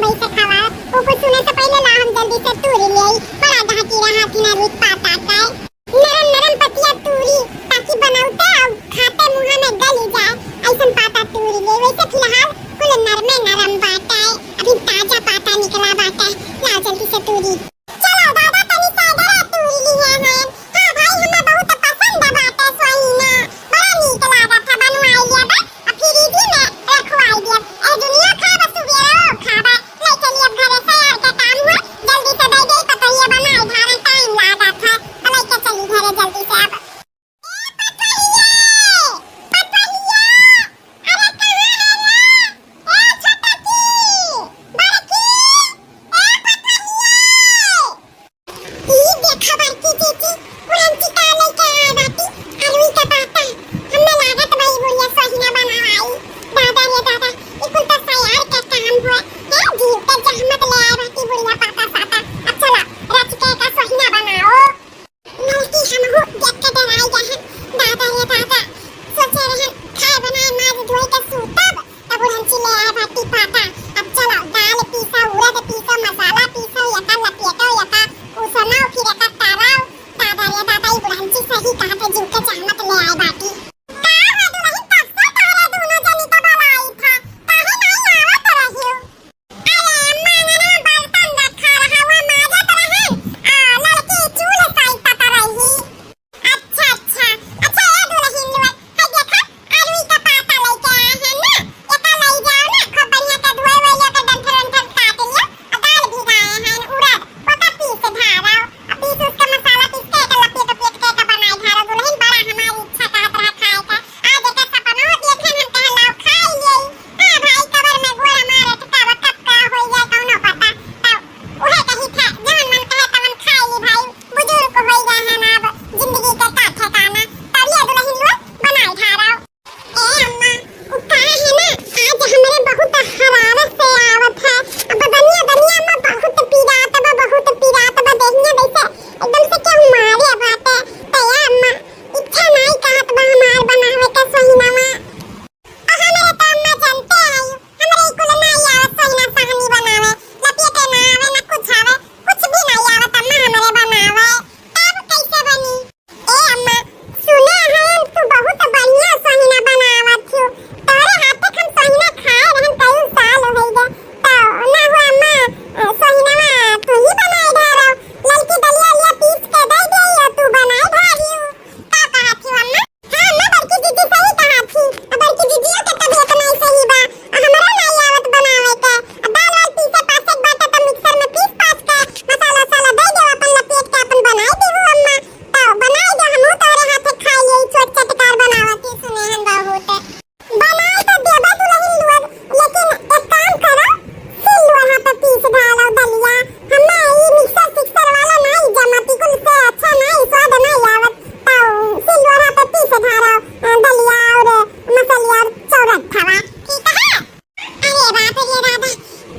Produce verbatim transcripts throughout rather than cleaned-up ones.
वैसे खावा, वो कुछ सुने से पहले ला हम जल्दी से तूरी ले आई। बड़ा गहकी रहा थी ना, रुई पाता का। नरम नरम पतिया तूरी, ताकि बनौते और खाते मुँह में गली जाए। ऐसन पाता तूरी ले, वैसे फिलहाल कुल नरमे नरम बाटे, अभी ताजा पाता निकला बाटे। ला जल्दी से तूरी। चलो दादा, तनी सा इधर आ, तूरी लिहे हैं। हाँ भाई, हमें बहुत पसंद बाटे सोहिना, बड़ा नीक लागत है, बनवाई लेबे। आ फ्रिज में रखवाई दियब। ए दुनिया खाब, सुबेरो खाब। ले चली अब घरे से, यार के काम हुआ, जल्दी से दे दे, पतोहिया बनाए धारे टाइम लागत है। तो लेके चली घरे जल्दी से अब। ए पतोहिया, पतोहिया, अरे कहाँ है रे? ए छोटकी, बड़की, ए पतोहिया। ई देखा बड़की जीजी, पुरनकी का लइके आए बाटी, अरुई के पाता। हमें लागत बा ई बुढ़िया सोहिना बनावाई। दादा रे दादा, ई कुल तो सयार के काम हुए। ए जीव के जहमत ले आए बाटी बुढ़िया पाता साता। अब चला, रच के का सोहिना बनाओ। लड़की हमहू देख के डराई गए हैं। दादा रे दादा, सोचे रहन खाए बनाए माज धोए के सूतब, तब बुढ़ंची ले आए बाटी पाता। अब चलो, दाल पीसा, उड़द पीसा, मसाला पीसा, यका लपेटो, यका उसनो, फिर यका तरो। दादा रे दादा, ई बुढ़ंची सही कहा थे, जीव के जहमत ले आए बाटी। का हो दुलहिन, कब से तोहरे दुनो जनी का बलाई था, काहे नहीं आवत रहियो? अरे अम्मा, अंगना बर्तन रखा रहा, वो माजत रहन, आ लड़की चूल्ह साइतत रही। अच्छा, अच्छा, अच्छा, ए दुलहिन लोग, है देखा, अरुई का पाता लेके आए हैं ना, एका लई जाओ ना, खूब बढ़िया के धोए वोए लियो, के डंठल वंठल काट लियो, और दाल भिगाए हैं उड़द, ओका पीस धारो, और पीस उस के मसाला पीस के एका लपेट उपेट के एका बनाए धारो दुलहिन, बड़ा हमारी इच्छा कहत रहा खाए का, आज एका सपनो देखे हम कहला खाई ले। हाँ भाई, कबर में गोड़ा मारे ठुकावा, कब का होई जाए कौनो पता, तब उहे कही था, जवन मन कहे तवन खाई ली भाई। बुजुर्ग होइ गए हैं ना, अब जिंदगी के का ठिकाना। तब ये दुलहिन लोग बनाए धारो। ए अम्मा, उ का है ना, आज हमरे बहुत हरारत से आवत है। अब बनिया, बनिया अम्मा बहुत पीरात बा, बहुत पीरात बा, देहिया जैसे एकदम से केहू मारे बाटे। तो ए अम्मा, इच्छा नाई कहत बा हमार बनावे के सोहिनवा। आ हमरे तो अम्मा जानते हैं, हमरे ई कुल नाई आवत सोहिना साहनी बनावे, लपेटे ना आवे, ना कुछ आवे, कुछ भी नाई आवत अम्मा हमरे बनावे। तब कैसे बनी? ए अम्मा, सुने हैं तू बहुत बढ़िया सोहिना बनावत हो, तोहरे हाथे के हम सोहिना खाए रहन कई साल होइ गए। तो ना हो अम्मा, अ, सोहिनवा तू ही बनाए धारो, ललकी दलिया लिया पीस के दे दे, तू बनाए धारियो। का कहत हो अम्मा? हाँ, ना बड़की जीजी सही कहा थी। अब बड़की जीजियो के तबीयत नहीं सही बा। आ हमरो नहीं आवत बनावे के। आ दाल वाल पीसे पासे के बाटे तो मिक्सर में पीस पास के मसाला वसाला दे दे, अपन लपेट के अपन बनाई देहु अम्मा। तो बनाई दे, हमहू तोरे हाथे खाई लेई, छोट चटकार बनावत ही सुने हन बहुत। बनाई तो देबे दुलहिन लोग, लेकिन एक काम करो, सिल लोढ़ा पे पीस डालो दलिया। हमें ई मिक्सर सिक्सर वाला नहीं जमत, ई कुल से अच्छा नहीं, स्वाद नहीं आवत। तो सिल लोढ़ा पे पीस धारो, अ, दलिया और मसलिया और चौरठवा, ठीक है? अरे बाप रे दादा,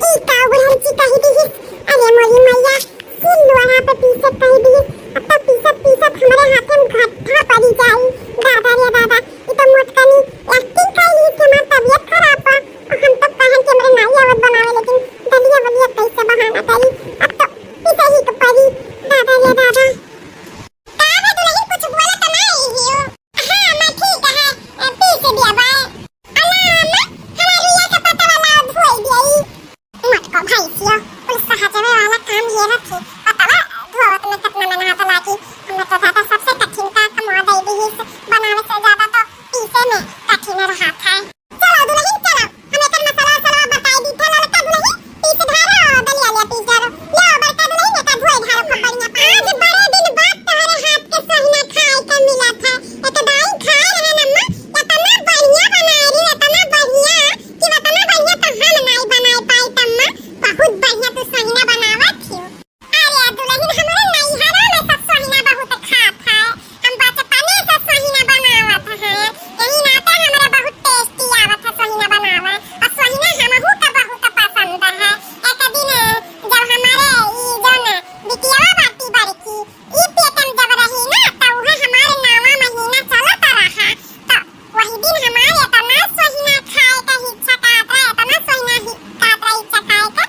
ई का बुढ़ंची कही दिहिस? अरे मोरी मैया, सिल लोढ़ा पे पीसे कही दिहिस। अब तो पीसत पीसत हमरे हाथे में घट्ठा पड़ी जाई। दादा रे दादा, ई तो मोटकनी acting कइली कि हमार तबीयत खराब बा। हम तो कहन कि हमरे नाई आवत बनावे, लेकिन दलिया वलिया कैसे बहाना करी? अब तो पीसे ही के पड़ी। दादा रे दादा। का बे दुलहिन, कुछ बोलत तो ना रही हो? हाँ, मैं ठीक है, ए, पीस दिया बा। अल्लाह अम्मा, हमार रुइया के पतवा लाओ, धोई दिया ई। मोटको भैंसिया, कुल सहजवे वाला काम ये रखे। पतवा धोवत में कितना मेहनत लागी। हमें तो ज्यादा सबसे कठिन का कमवा दे दी, बनावे से ज्यादा तो पीसे में कठिन रहा था। चलो दुलहिन, चलो, हम एकर मसाला वसाला बताई दी थे, ललका दुलहिन, पीस धारो, दलिया लिया पीस धारो। ले बड़का दुलहिन, एका धोए धारो खूब बढ़िया। आज बड़े दिन बाद तोहरे हाथ के सोहिना खाए के मिला था। एक दाई खाए रहे अम्मा, इतना बढ़िया बनाए रही, इतना बढ़िया कि इतना बढ़िया तो हम नहीं बनाए पाई अम्मा। बहुत बढ़िया तू सोहिना बनावत हो। अरे दुलहिन, हमरे नैहरा में सब सोहिना बहुत खात है। हम बचपने से सोहिना बनावत हैं, यही नाते हमरे बहुत tasty आवत है सोहिना बनावे। और सोहिना हमहू का बहुत पसंद है। एक दिन जब हमारे ई जौन बिटिया बाटी बड़की, ई पेट में जब रही ना, तो उहे हमारे नवा महीना चलत रहा, तो वही दिन हमारे इतना सोहिना खाए का इच्छा करत रहा, इतना सोहिना ही करत रहा इच्छा खाए का,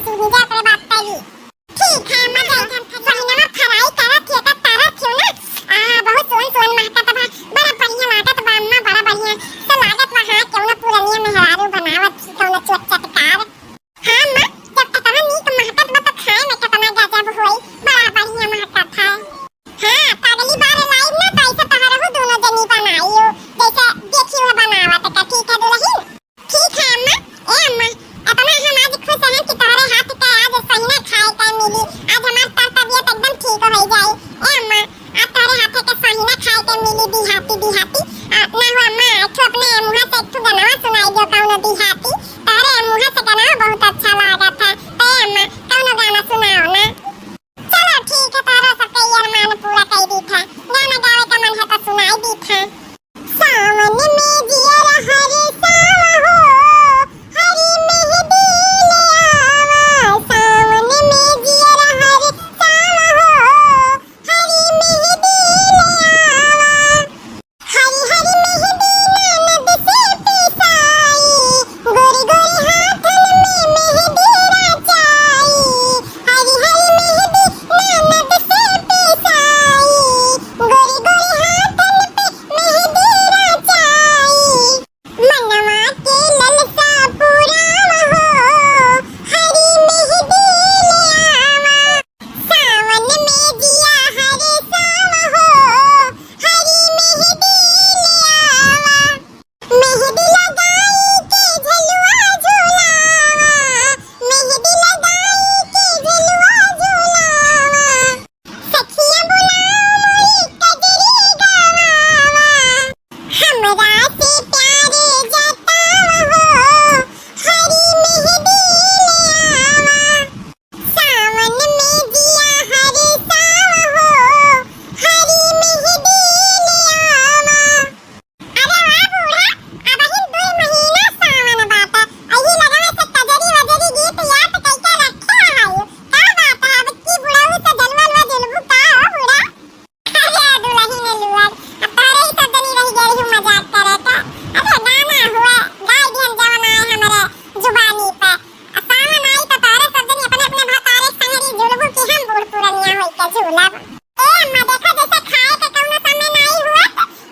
सुनी जा, ओकरे बाद करी। ठीक है अम्मा, जब हम पहिनवा फराई करत हियो, तब तरत हियो ना, आ, बहुत सुअन सुअन महकत बा, बड़ा बढ़िया लागत बा अम्मा, बड़ा बढ़िया। तो लागत बा, हाँ, केहू ना पुरनिया मेहरारू बनावत थी, कौनो चोट चटकार। हाँ अम्मा, जब एतना नीक महकत बा, तो खाए में केतना गजब होई, बड़ा बढ़िया महकत है। हाँ, तो अगली बार लाइब ना, तो ऐसे तोहरहू दोनों जनी बनाइयो, जैसे देखी हुआ बनावत का, ठीक है दुलहिन? ठीक है अम्मा। ए अम्मा, एतना हम आज खुश हैं कि तोहरे हाथ के आज सहिना खाए के मिली। आज हमार तर तबियत एकदम ठीक हो जाई। ए अम्मा, आज तोहरे हाथ के सहिना खाए के मिली, देहाती, देहाती। आ, ना हो अम्मा, एक ठो अपने मुँह से एक ठो गाना सुनाई दो, कौनो देहाती। तोहरे मुँह से गाना बहुत अच्छा लागत है। तो ए अम्मा, कौनो गाना सुनाओ ना। चलो ठीक है, तोहरो सबके ये अरमान पूरा कई दीत है। गाना गावे का मन है तो सुनाई दीत है। सावन में जियर हरे सावा हो, हरी मेहंदी ले आवा। सावन में जियर हरे सावा हो, हरी मेहंदी ले आवा। हरी हरी मेहंदी ननद से पिसाई, गोरी गोरी हाथन में मेहंदी रचाई। हरी हरी मेहंदी ननद से पिसाई, गोरी गोरी हाथन पे मेहंदी रचाई। मनवा के ललसा पुरावा हो, हरी मेहंदी ले आवा। सावन में जिया हरे सावा हो, हरी मेहंदी ले आवा। मेहंदी लगाई के झलुआ झुलावा, मेहंदी लगाई के झलुआ झुलावा। सखिया बुलाओ मोरी कजरी गवावा, हमरा से प्यारे जतावा हो, हरी मेहंदी ले आवा। सावन में जिया हरे सावा हो, हरी मेहंदी ले आवा। अरे वाह बूढ़ा, अबहिन दुई महीना सावन बाटे, अही लगवा से कजरी वजरी गीत याद कइके रखे हई। का बात है, अब की बुढ़ऊ से जलवा लुआ जुलबू का हो बूढ़ा? अरे दुलहिन लुअर, अब तोहरे ही सब जनी रह गए रही मजाक करे का। अरे गाना हुए, गाय दिहन जवन आए हमरे जुबानी पे। आ सावन आई तो तोहरे सब जनी अपने अपने भतारे संगरी झुलबू कि हम बूढ़ पुरनिया होई के झूलब। ए अम्मा देखा, जैसे खाए के कौनो समय नाई हुआ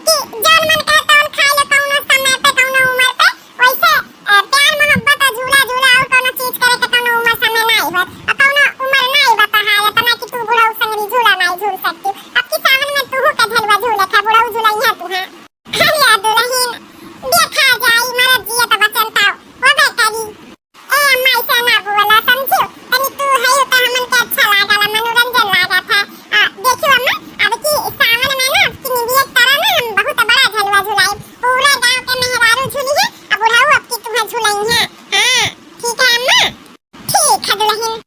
कि जौन मन कहे तौन खा ले, कौनो समय पे, कौनो उम्र पे। वैसे, अ, प्यार मोहब्बत और झूला झूला और कौनो चीज करे के कौनो उम्र समय नाई होत। और कौनो उम्र नाई बा तोहार इतना कि तू बुढ़ऊ संगरी झूला नाई झूल सकती। अब की सावन में तूहू के झलुआ झूले के बुढ़ऊ झूलइहे तू, हाँ। अरे दुलहिन, देखा जाई, मरद जियत बचन तौ होबे करी। ए अम्मा, ऐसे ना बोला, समझियो? तनी तू है तो हमन के अच्छा लागला, मनोरंजन लागत है। आ, देखियो अम्मा, अब की सावन में ना, कि नियत करा ना, हम बहुत बड़ा झलुआ झुलाई। पूरा गांव के मेहरारू झूली है, अब बुढ़ऊ अब की तुम्हें झुलाई है। हाँ, ठीक है अम्मा? ठीक है दुलहिन।